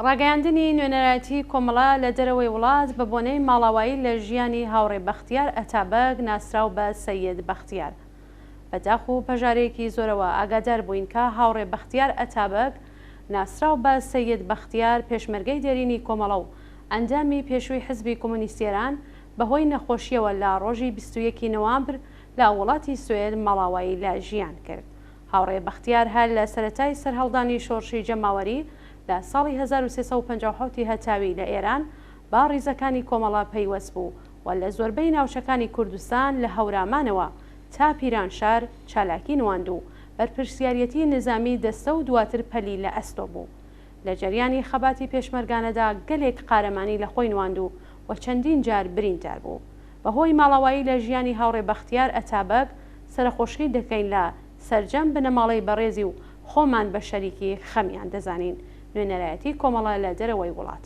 ڕاگەیاندنی نوێنەرایەتی کۆمەڵە لە دەرەوەی وڵات بە بۆنەی ماڵاوایی لە ژیانی هاوڕێ بەختیار ئەتابەگ ناسراو بە سەید بەختیار. بە داخ و پەژارەیەکی زۆرەوە ئاگادار بووین کە هاوڕێ بەختیار ئەتابەگ ناسراو بە سەید بەختیار پێشمەرگەی دێرینی کۆمەڵە و ئەندامی پێشووی حزبی کۆمۆنیستی ئێران بە هۆی نەخۆشییەوە لە ڕۆژی 21 ی نوامبر لە وڵاتی سوئێد ماڵاوایی لە ژیان کرد. هاوڕێ بەختیار هەر لە سەرەتای سەرهەڵدانی شۆڕشی جەماوەری لە ساڵی 1357 ی هەتاوی لە ئێران بە ڕیزەکانی کۆمەڵە پەیوەست بوو و لە زۆربەی ناوچەکانی کوردستان لە هەورامانەوە تا پیرانشار چالاکی نواند و بەرپرسیاریەتی نزامی دەستە و دواتر پەلی لە ئەستۆ بوو. لە جەریانی خەباتی پێشمەرگانەدا گەلێک قارەمانی لە خۆی نواند و و چەندین جار بریندار بوو. بە هۆی ماڵاوایی لە ژیانی هاوڕێ بەختیار ئەتابەگ سەرەخۆشی دەکەین لە سەرجەم بنەماڵەی بەڕێزی و خۆمان بە شەریکی خەمیان دەزانین. نوێنەرایەتی کۆمەڵە لە دەرەوەی وڵات.